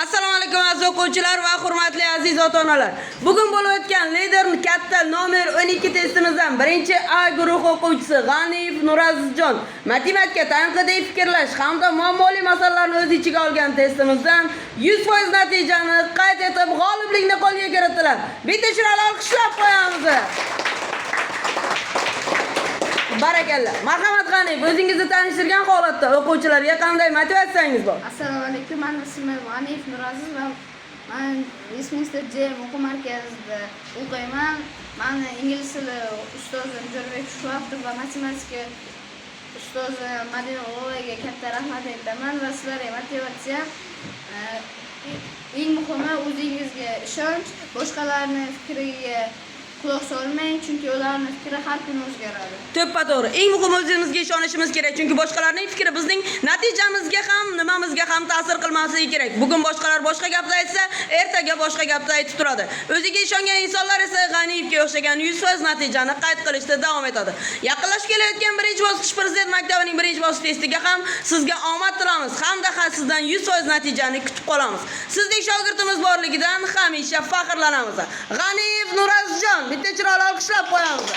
Assalomu alaykum, aziz o'quvchilar va hurmatli aziz ota-onalar. Bugun bo'lib o'tgan Lider katta nomer 12 testimizdan birinchi A guruhi o'quvchisi G'aniyev Nurazizjon matematika, tanqidiy fikrlash hamda muammoli masalalarni o'z ichiga olgan testimizdan 100% natijani qayd etib, g'oliblikni qo'lga kiritdilar. Bitta chiroyli olqishlab qo'yamiz. Barakalla. Marhamat, G'aniyev, o'zingizni tanishtirgan holatda o'quvchilarga qanday motivatsiyangiz bor? Assalomu alaykum, mani ismim G'aniyev Nuraziz va man Westminster JM o'quv markazida o'qiyman. Mani ingliz tili ustozim Jo'rabek Shuhratov va matematika ustozim Madina O'g'liga katta rahmat aytaman va sizlarga motivatsiya, eng muhimi o'zingizga ishonch, boshqalarni fikriga quloq solmang, chunki ularni fikri har kuni o'zgaradi. To'ppa to'g'ri. Eng muhimi, o'zimizga ishonishimiz kerak, chunki boshqalarning fikri bizning natijamizga ham, nimamizga ham ta'sir qilmasligi kerak. Bugun boshqalar boshqa gapni aytsa, ertaga boshqa gapni aytib turadi. O'ziga ishongan insonlar esa G'aniyevga o'xshagan 100% natijani qayd qilishda davom etadi. Yaqinlashib kelayotgan birinchi bosqich prezident maktabining birinchi bosqich testiga ham sizga omad tilamiz hamda sizdan 100% natijani kutib qolamiz. Sizdek shogirdimiz borligidan hamisha faxrlanamiz. G'aniyev Nurazizjon, bitta chiroyli olqishlab qo'yamiz.